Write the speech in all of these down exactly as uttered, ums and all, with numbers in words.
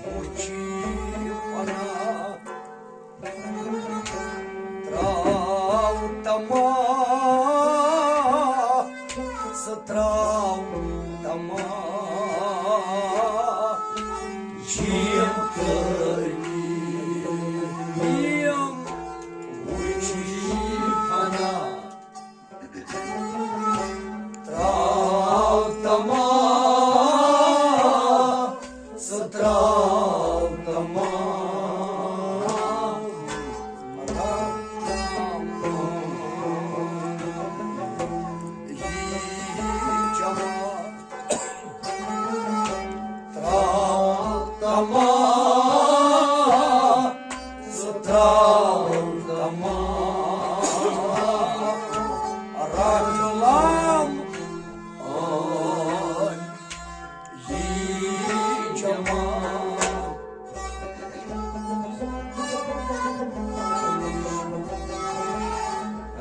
وُچھی پناہ تراو تماہ، سُہ تراو تماہ، جیم تٲری وُچھی پناہ۔ تراو تماہ، سُہ تراو تماہ۔ یی جماعت تراو تماہ، سُہ تراو تماہ۔ رٹ لام آن یی جماعت۔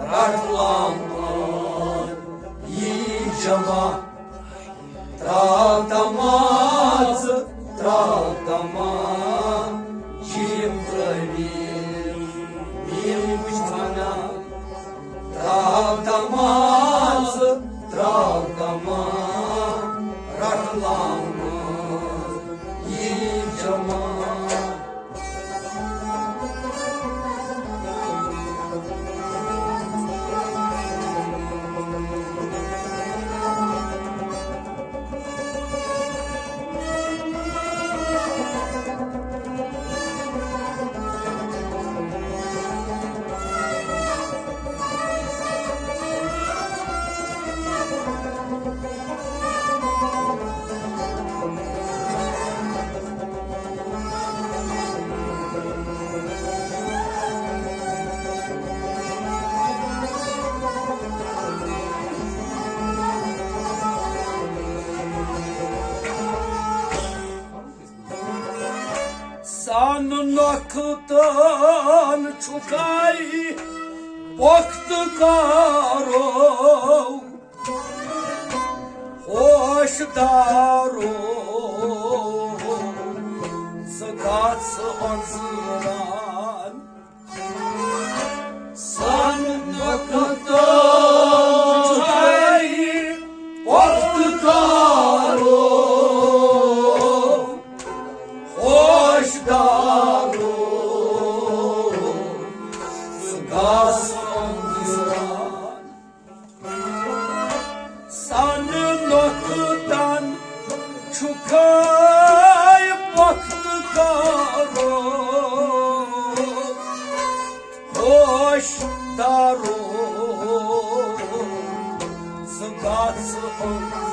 رٹ لام آن یی جماعت۔ تراو تماہ، تراو تماہ، جیم ترٲوی، میم وُچھنا۔ تراو تماہ، تراو تماہ، رٹ لام آن یی جماعت۔ سن نۄقہٕ تان چھُکھاے پۄختہٕ کارو، ہوش دارو، ژٕ گژھ أنٛزران۔ سن نۄقہٕ تان چھُکھاے پۄختہٕ کارو، ہوش دارو، ژٕ گژھ أنٛزران۔ سن نۄقہٕ تان چھُکھاے پۄختہٕ کارو، ہوش دارو، ژٕ گژھ أنٛزران۔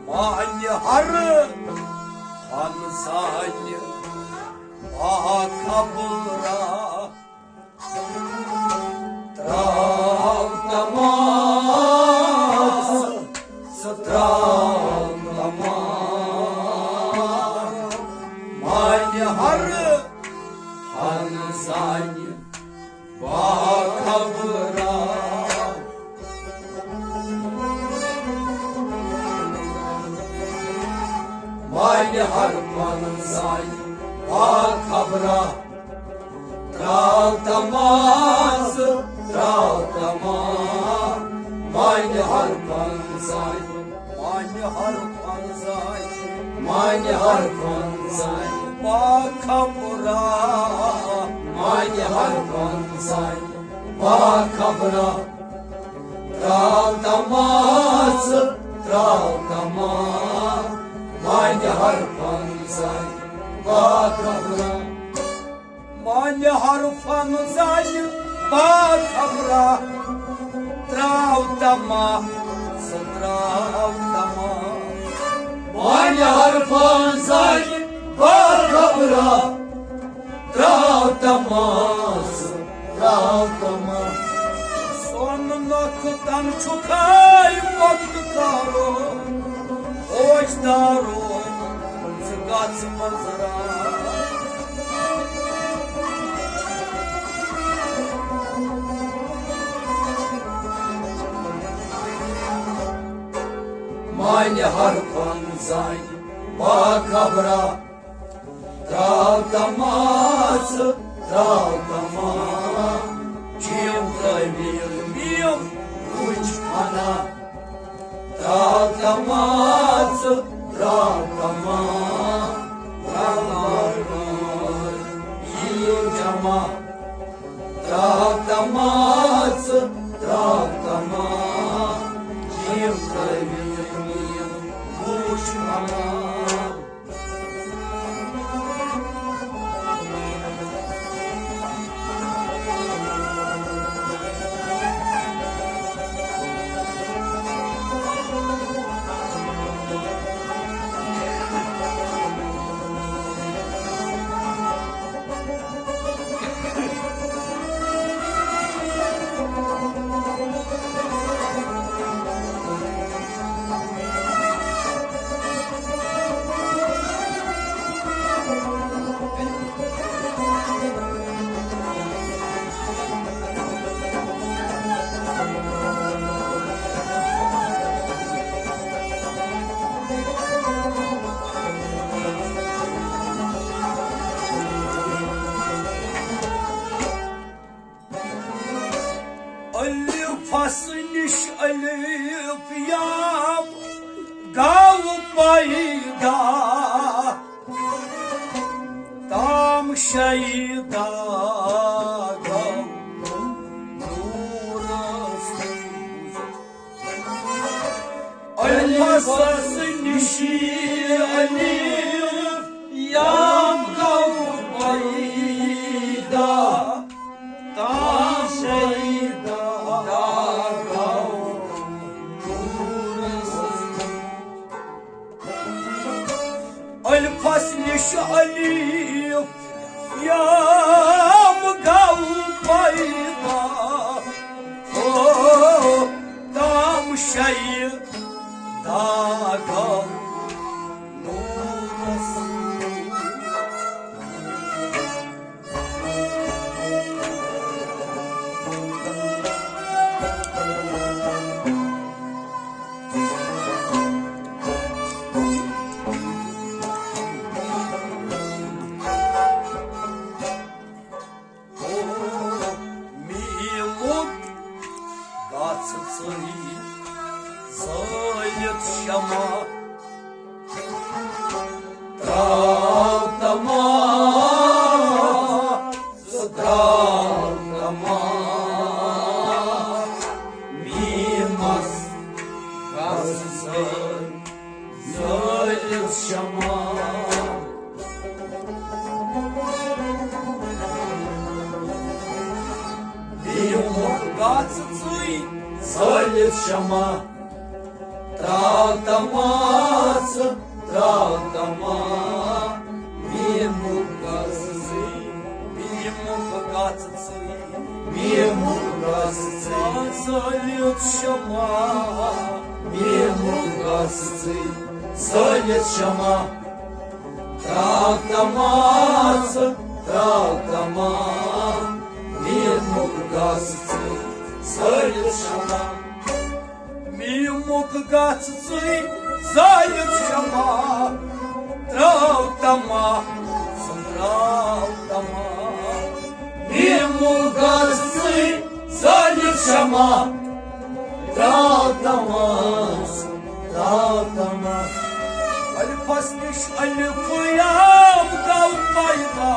مانہِ ہر خان سانہِ باخبرا۔ تراو تماہ، ژٕ تراو تماہ۔ مانہِ ہر خان سانہِ باخبرا۔ مانہِ ہر خان سانہِ باخبرا۔ تراو تماہ، تراو تماہ، مانہِ ہر خان سانہِ، مانہِ ہر خان سانہِ، مانہِ ہر خان سانہِ، باخبرا۔ مانہِ ہر خان سانہِ، باخبرا۔ تراو تماہ، تراو تماہ، مانہِ ہر خان سانہِ، باخبرا۔ مانہِ ہر خان سانہِ باخبرا۔ تراو تماہ، ژٕ تراو تماہ۔ مانہِ ہر خان سانہِ باخبرا۔ تراو تماہ، ژٕ تراو تماہ۔ سون وقتن چھُکھے وقت کارو، اوج دارو، ژٕ گژھ منظرا۔ مانہِ ہر کھۄن زانہِ باخبرا۔ تراو تماس، تراو تماس، چیم ترٲوِتھ میم وٕچھ فنا۔ تراو تماس، تراو تماس، تراو تماس، یہِ جمع۔ تراو تماس، تراو تماس، چیم ترٲوِتھ میم وٕچھ فنا۔ الفس نش الف یام گو پیدا، تام شیدا گو نورس۔ الفس نشی الف یام گو پیدا، تام شیدا گو نورس۔ الفس نش الف یام گو پیدا، او تام شیدا گو نورس۔ میٖمُک گژھ ژٕے زٲلِتھ شمع۔ تراو تماس، تراو تماس، میٖمس گژھ ژٕے زٲلِتھ شمع۔ میٖمُک گژھ ژٕے زٲلِتھ شمع۔ تراو تماس، تراو تماس، میٖمُک گژھ ژٕے، میٖمُک گژھ ژٕے، میٖمُک گژھ ژٕے زٲلِتھ شمع۔ میٖمُک گژھ ژٕے زٲلِتھ شمع۔ تراو تماس، تراو تماس، میٖمُک گژھ ژٕے زٲلِتھ شمع۔ میٖمُک گژھ ژٕے زٲلِتھ شمع۔ تراو تماس، تراو تماس، میٖمُک گژھ ژٕے زٲلِتھ شمع۔ تراو تماس، تراو تماس۔ الفس نش الف یام گو پیدا،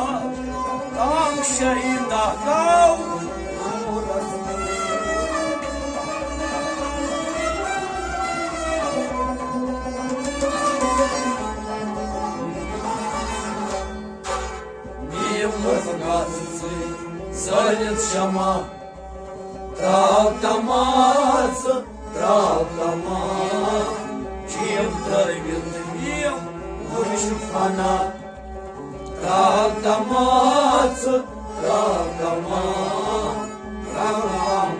تام شیدا گو نورس۔ میٖمُک گژھ ژٕے زٲلِتھ شمع۔ تراو تماس، تراو تماس، چیم ترٲوِتھ میم وٕچھ فنا۔ تراو تماس، تراو تماس، تراو تماس۔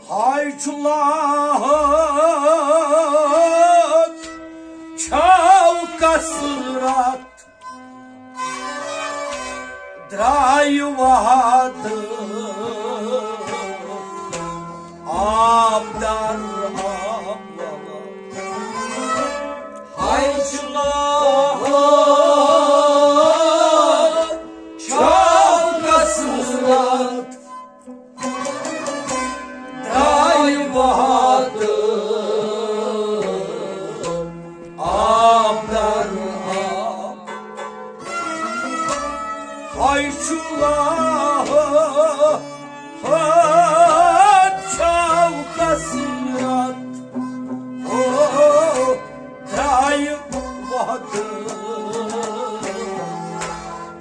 ہاے چھُ لاہت، چھاو کثرت، درٛاے وحدت، آب در آب۔ ہاے چھُ لاہت، چھاو کثرت، درٛاے وحدت، آب در آب۔ ہاے چھُ لاہت، چھاو کثرت، او، درٛاے وحدت،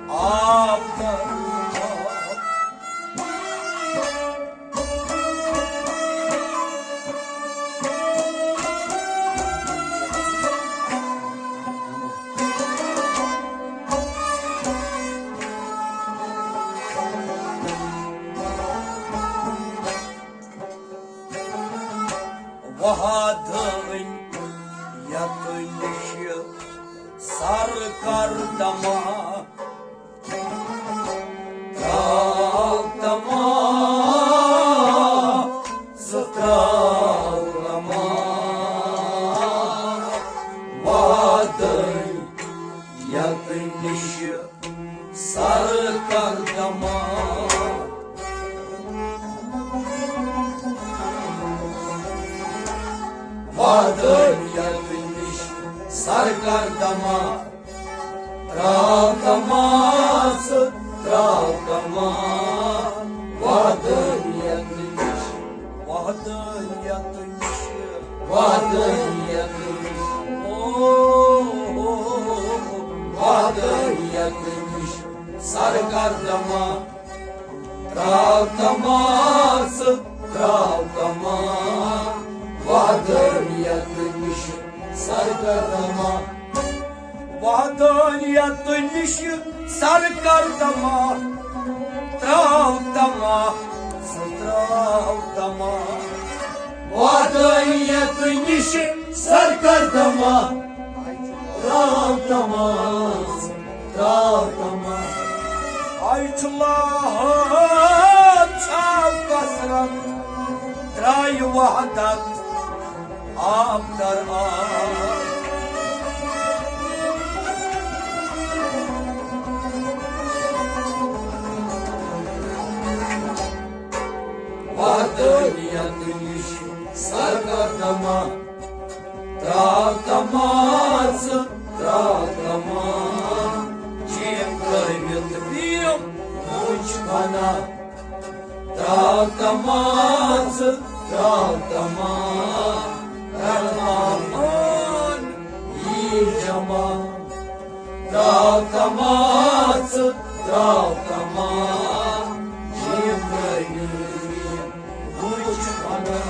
آب در آب۔ وحدٲنۍ یتہٕ نِش سرکردما۔ تراو تما، ژٕ تراو تما، وادٲنۍ یتہٕ نِش سرکردما۔ وادٲنۍ یتہٕ نِش سرکردما۔ تراو تما، ژٕ تراو تما، وحدٲنۍ یتہٕ نِش۔ وحدٲنۍ یتہٕ نِش۔ وحدٲنۍ یتہٕ نِش۔ او، او، او، او۔ وحدٲنۍ یتہٕ نِش سرکردما۔ تراو تما، ژٕ تراو تما، وحدٲنۍ یتہٕ نِش سرکردما۔ وحدٲنۍ یتہٕ نِش سرکردما۔ تراو تما، ژٕ تراو تما۔ وحدٲنۍ یتہٕ نِش سرکردما۔ تراو تما، تراو تما۔ ہاے چھُ لاہت، چھاو کثرت، درٛاے وحدت، آب در آب۔ وحدٲنۍ یتہٕ نِش سرکردما۔ تراو تما، ژٕ تراو تما، چیم ترٲوِتھ بیم وُچھ فنا۔ تراو تما، ژٕ تراو تما، رحمان یی جما۔ تراو تما، ژٕ تراو تما، چیم ترٲوِتھ بیم وُچھ فنا۔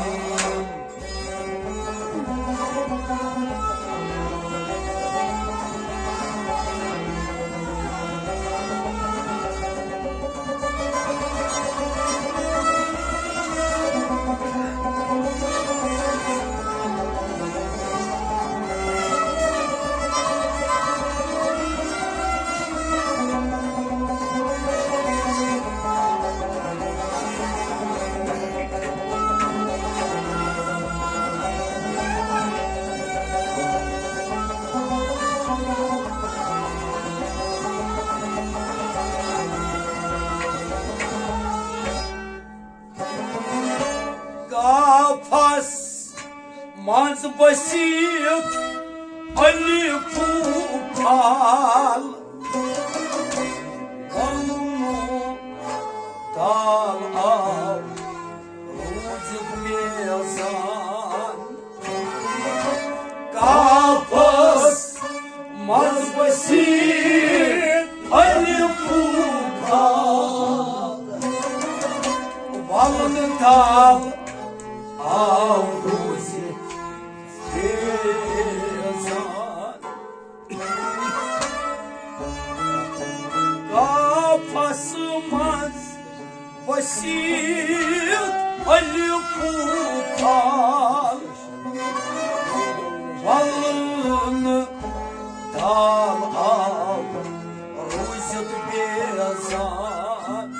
پھس منٛز بٔسِتھ الفُک پھل۔ وولُم دال آو روٗزِتھ بیزان۔ کاپس منٛز بٔسِتھ الفُک پھل۔ وولُم دال آو روٗزِتھ بیزان۔ کاپس منٛز بٔسِتھ الفُک پھل۔ وولُم دال آو روٗزِتھ بیزان۔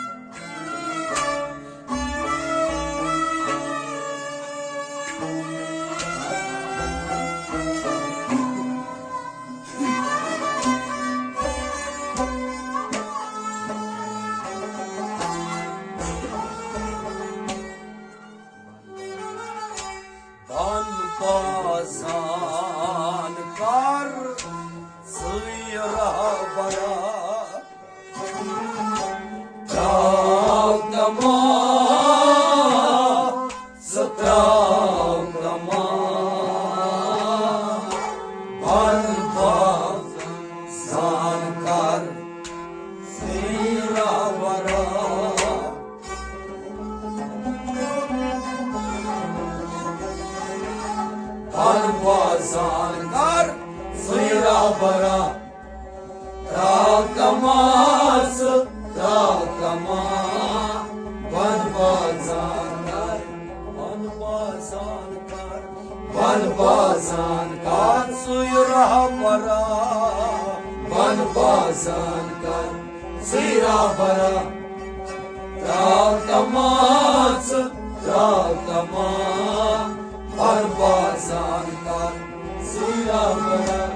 بن بازان کر ژٕے رہبرا۔ تراو تما، ژٕ تراو تما۔ بن بازان کر ژٕے رہبرا۔ بن بازان کر ژٕے رہبرا۔ تراو تما، ژٕ تراو تما۔ بن بازان کر، بن بازان کر، بن بازان کر ژٕے رہبرا۔ بن بازان کر ژٕے رہبرا۔ تراو تما، ژٕ تراو تما۔ بن بازان کر ژٕے رہبرا۔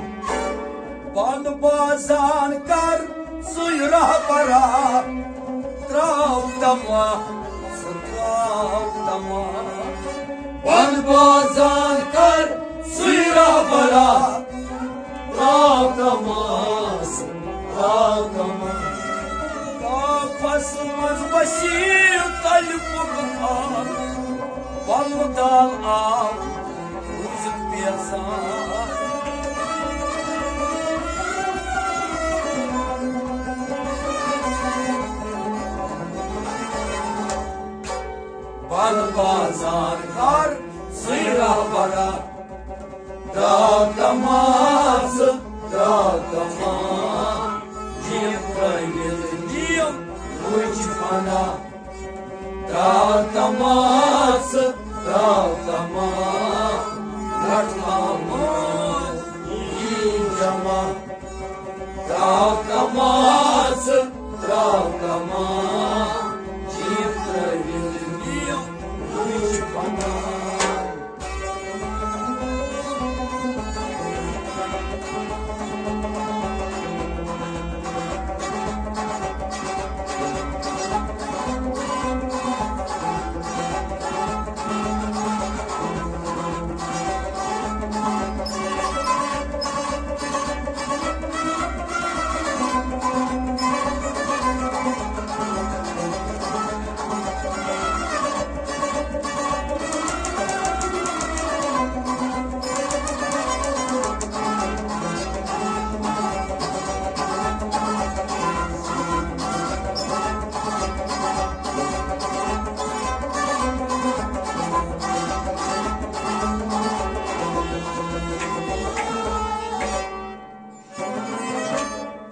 بن بازان کر ژٕے رہبرا۔ تراو تما، ژٕ تراو تما۔ بن بازان کر ژٕے رہبرا۔ تراو تما، ژٕ تراو تما۔ کاپس منٛز بٔسِتھ الفُک پھل۔ وولُم دال آو روٗزِتھ بیزان۔ بن بازان کر ژٕے رہبرا۔ تراو تما، ژٕ تراو تما۔ جیم ترٲوِتھ جیم وٕچھ پناہ۔ تراو تما، ژٕ تراو تما۔ رٹھ تما یی جمع۔ تراو تما، ژٕ تراو تما۔ جیم ترٲوِتھ جیم وٕچھ پناہ۔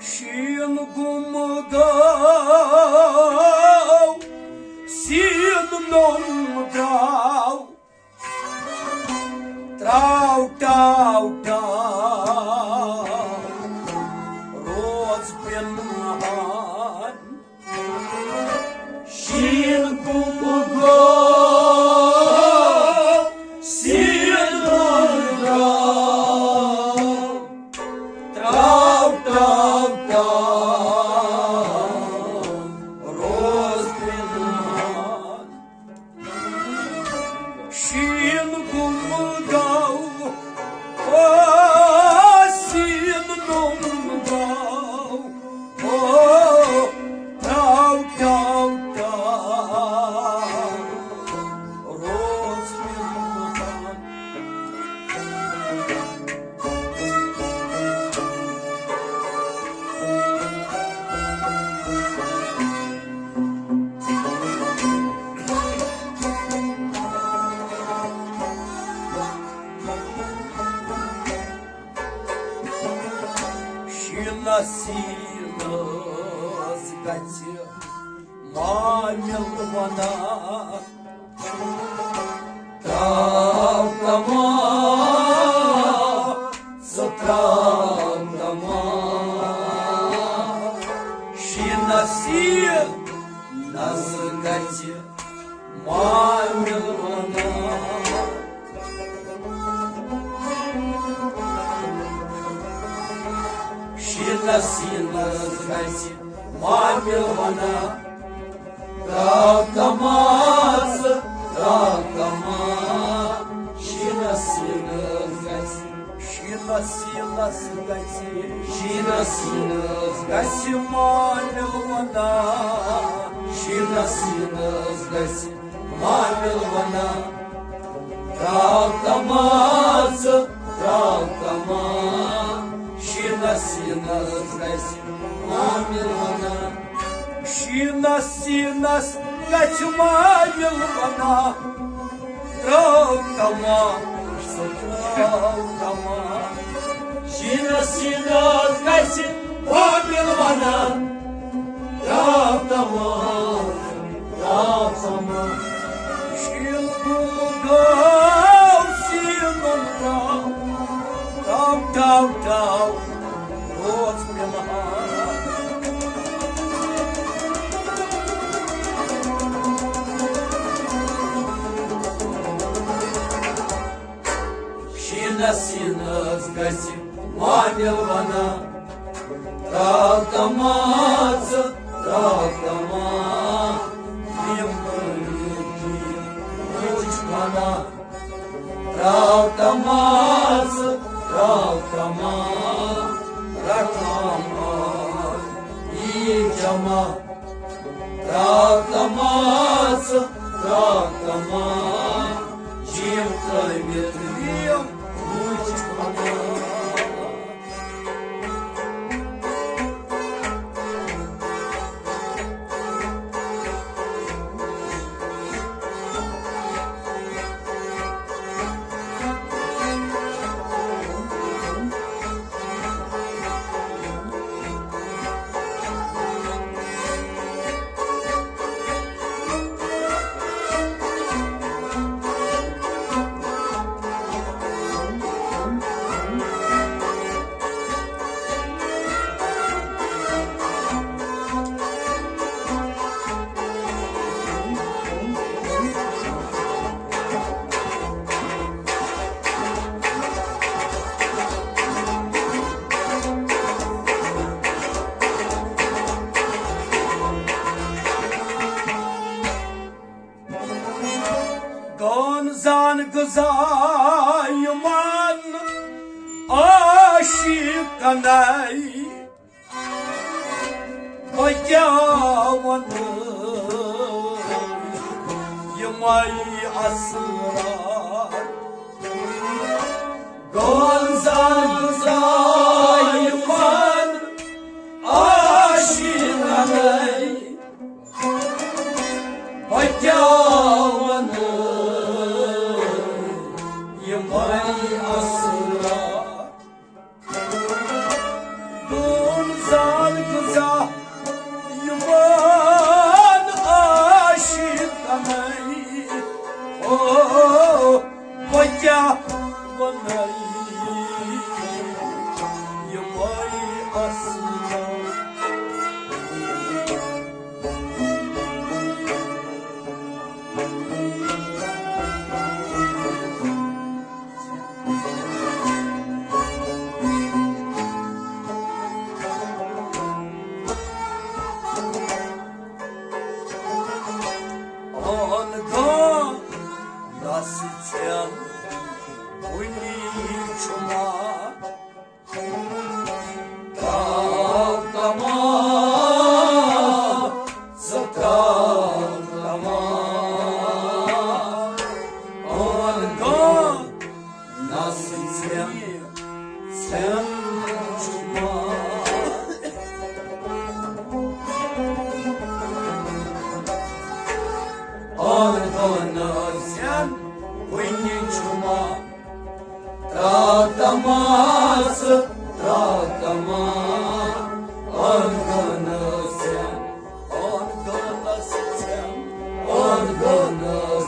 شیٖن گوٚم گاو، سیٖن نوٚن درٛاو۔ تراو ٹاو ٹاو، روز پِنہان۔ شیٖن گوٚم گاو، سیٖن نوٚن درٛاو۔ تراو ٹاو ٹاو، روز پِنہان۔ سیٖنَس گژھِ مامِل وَنان۔ تراو تمام، ژٕ تراو تمام۔ شیٖنَس، شیٖنَس گژھِ مامِل وَنان۔ شیٖنَس، شیٖنَس گژھِ مامِل وَنان۔ تراو تمام، تراو تمام۔ شیٖنَس، شیٖنَس گژھِ، شیٖنَس، شیٖنَس گژھِ، شیٖنَس، شیٖنَس گژھِ مامِل وَنان۔ شیٖنَس، شیٖنَس گژھِ مامِل وَنان۔ تراو تمام، تراو تمام۔ شیٖنَس، شیٖنَس گژھِ مامِل وَنان۔ شیٖنَس، شیٖنَس گژھِ مامِل وَنان۔ تراو تمام، تراو تمام۔ شیٖنَس، شیٖنَس گژھِ مامِل وَنان۔ تراو تمام، تراو تمام۔ شیٖن گوٚو گاو، شیٖنَن تراو، تراو، تراو، تراو۔ روز فِلحال۔ شیٖنَس، شیٖنَس گژھِ مامِل وَنان۔ تراو تمام، تراو تمام۔ یِم، یِم، یِم، یِم چھِ وَنان۔ تراو تمام، تراو تمام، رقم آو یی جمع۔ تراو تمام، تراو تمام، جیم ترٲوِتھ یِم وُچھ پناہ۔ گان زان غذا یِمن عاشقنَے۔ بہٕ کیٛاہ وَنہٕ یِمَے اَسرار۔ گان زان غذا یِمَن عاشقنَے۔ بہٕ کیٛاہ وَنہٕ یِمَے اَسرار۔ دوٗن زال غذا یِمَن عاشقنَے۔ او، بہٕ کیٛاہ وَنَے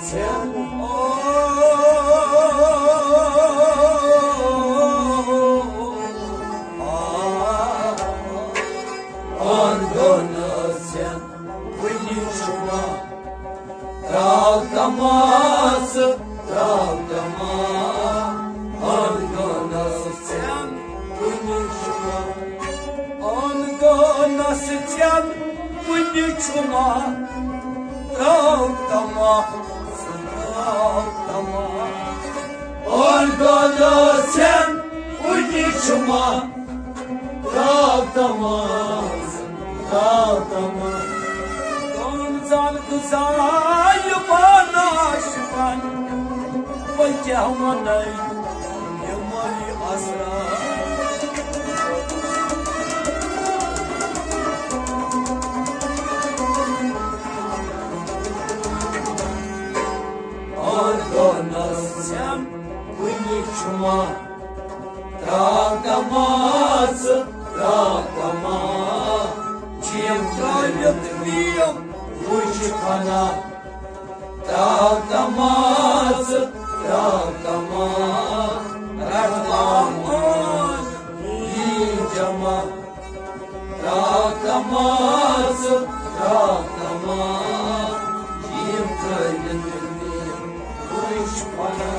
تراو تماس، تراو تماس، آنگانس ژٮ۪ن کُنہِ چھُما، آنگانس ژٮ۪ن کُنہِ چھُما، تراو تماس، تراو تماس، آنگانس ژٮ۪ن کُنہِ چھُما، تراو تماس، تراو تماس۔ گان زال گزال پاناش پن، بہٕ کیٛاہ وَنَے یِمَے اسرار۔ آنگانس ژٮ۪ن کُنہِ چھُما، تراو تماس، تراو تماس، جیم ترٲوِتھ ویم وُچھ فنا۔ تراو تماس، تراو تماس، رٹ آمان یی جمع۔ تراو تماس، تراو تماس، جیم ترٲوِتھ ویم وُچھ فنا۔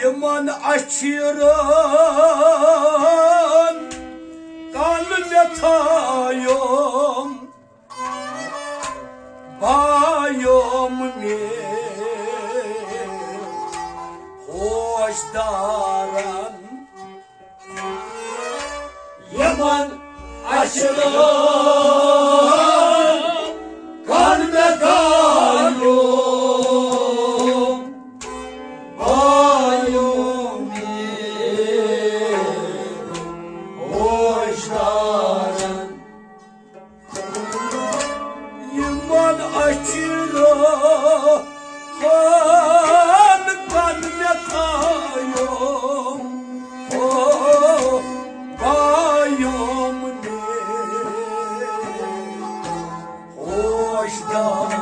یِمن اچھیرن کل مےٚ تھایوم، بایوم مےٚ ہوش دارن۔ یِمن اچھرن کن مےٚ تھایوم، بایوم مےٚ ہوش دارن۔ یِمن اچھرن کن مےٚ تھایوم، او، بایوم مےٚ ہوش دارن۔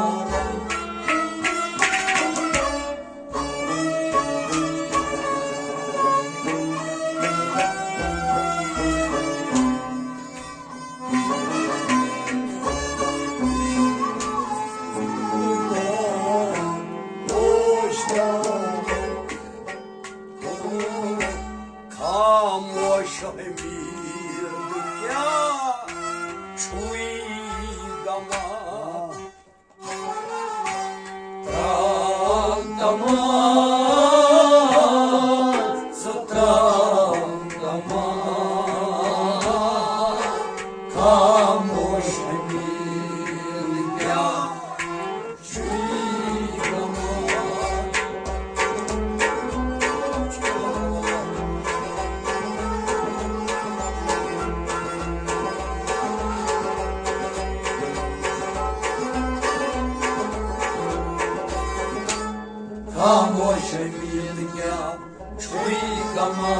خاموش حمید کیٛاہ چھُے غمہ؟ تراو تماس، ژٕ تراو تماس، خاموش حمید کیٛاہ چھُے غمہ؟ خاموش حمید کیٛاہ چھُے غمہ؟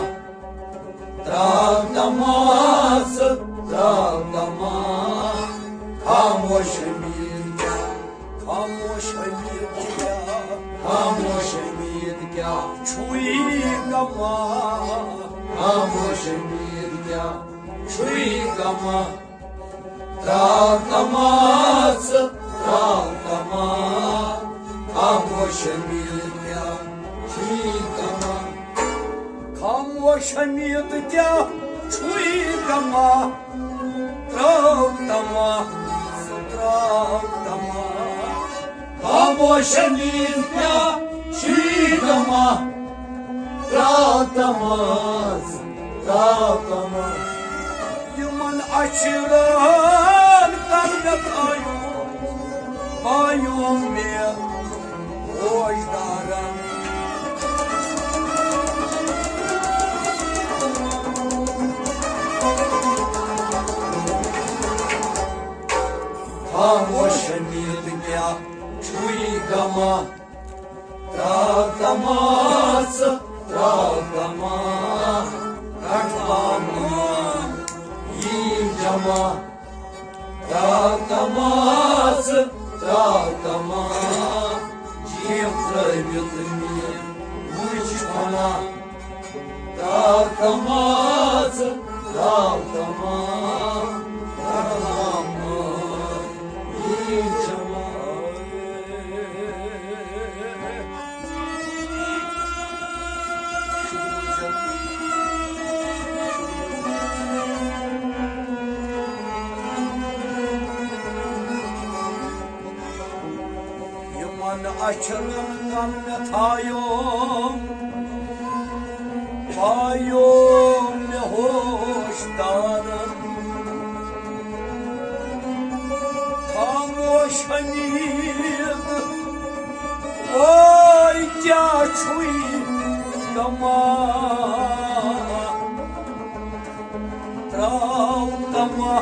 تراو تماس، تراو تماس، خاموش حمید کیٛاہ، خاموش حمید کیٛاہ، خاموش حمید کیٛاہ چھُے غمہ؟ خاموش حمید کیٛاہ چھُے غمہ؟ تراو تماس، تراو تماس، خاموش حمید کیٛاہ چھُے غمہ؟ خاموش حمید کیٛاہ چھُے غمہ؟ تراو تما، تراو تما، خاموش نیند کیا چھی گما، تراو تما، تراو تما۔ یمن اچھرن کر مےٚ تھایو، پایو مےٚ ہوش دارن۔ خاموش نیند کیا چھوئی گما، تراو تما ژٕ، تراو تما، کڑھ پامن یی جمع۔ تراو تما ژٕ، تراو تما، جیب ترٲوِتھ مےٚ وٕچھ فنا۔ تراو تما ژٕ، تراو تما، کڑھ پامن یی جمع۔ یمن اچھرن کن مےٚ تھایو، پایو مےٚ ہوش دارن۔ خاموش نیند، اوے کیا چھُے دما؟ تراو تما،